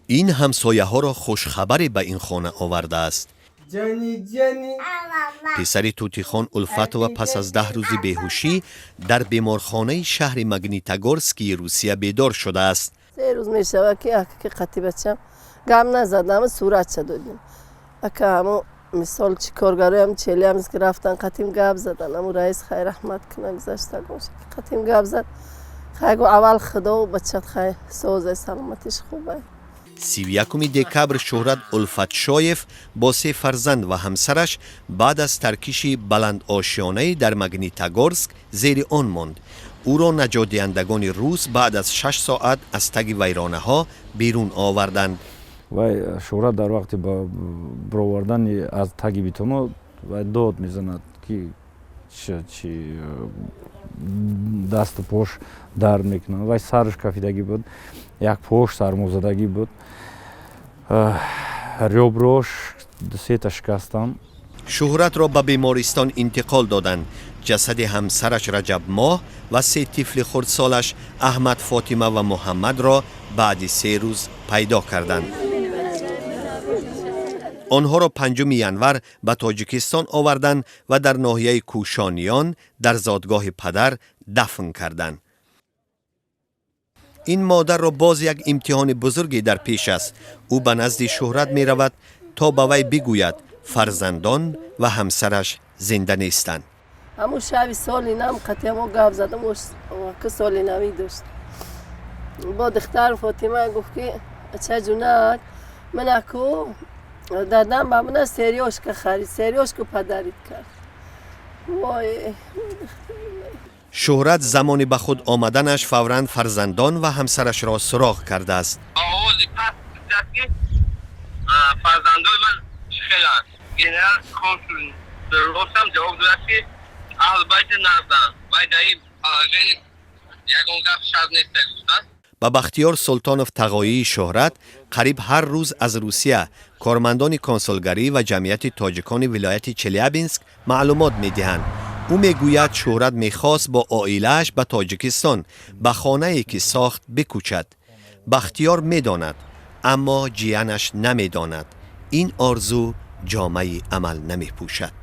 Ин ҳамсояҳоро хушхабаре ба ин хона овардааст. Ҷони, ҷони. Писари Тутихон Улфатова пас аз 10 рӯзи беҳушӣ дар беморхонаи шаҳри Магнитогорскии Русия бедор шудааст. 3 рӯз мешавад, ки ака қати бачам гап назадам, суратша додем. Ака, ҳамо мисол чи коргароям Челябинск рафтан, қатим гап задан. Ҳамо раис, хай, раҳмат кунам, гузаштагон, қатим гап зад. Хай, гу, аввал худо, бачат хай созе, саломатиш хубай. 31 декабр Шӯҳрат Улфатшоев бо се фарзанд ва ҳамсараш баъд аз таркиши баландошёнае дар Магнитогорск зери он монд. Ӯро наҷотдиҳандагони рус баъд аз 6 соат аз таги вайронаҳо берун оварданд. Вай Шӯҳрат дар вақти баровардани аз таги бетоно вай дод мезанад, ки чи дасту пош дард мекунанд. Вай сараш кафидагӣ буд, як пош сармозадагӣ буд, рёброш сета шикастам. Шӯҳратро ба бемористон интиқол доданд. Ҷасади ҳамсараш Раҷабмоҳ ва се тифли хурдсолаш Аҳмад, Фотима ва Муҳаммадро баъди 3 рӯз пайдо карданд. Онҳоро 5 январ ба Тоҷикистон оварданд ва дар ноҳияи Кӯшониён, дар зодгоҳи падар, дафн карданд. Ин модарро боз як имтиҳони бузурге дар пеш аст. Ӯ ба назди Шӯҳрат меравад, то ба вай бигӯяд, фарзандон ва ҳамсараш зинда нестанд. Ҳамун шаби соли нам қатиамо гап задам, ки соли навӣ дошт. Бо духтар Фотима гуфт, ки ача ҷунак, манаку дадам ба мана серёжка харид, серёжку подарить кард. Вой! Шӯҳрат замони ба худ омаданаш фавран фарзандон ва ҳамсарашро суроғ кардааст. Овози паст гуфтааст, ки фарзандои ман чӣ хеланд. Генерал консул росам ҷавоб додааст, ки аҳли байти нағзанд, вай дар ин положение ягон гап шарт неста, гуфтааст. Ба Бахтиёр Султонов, тағоии Шӯҳрат, қариб ҳар рӯз аз Русия кормандони консулгарӣ ва ҷамъияти тоҷикони вилояти Челябинск маълумот медиҳанд. Ӯ мегӯяд, Шӯҳрат мехост бо оилааш ба Тоҷикистон, ба хонае, ки сохт, бикӯчад. Бахтиёр медонад, аммо ҷиянаш намедонад. Ин орзу ҷомаи амал намепӯшад.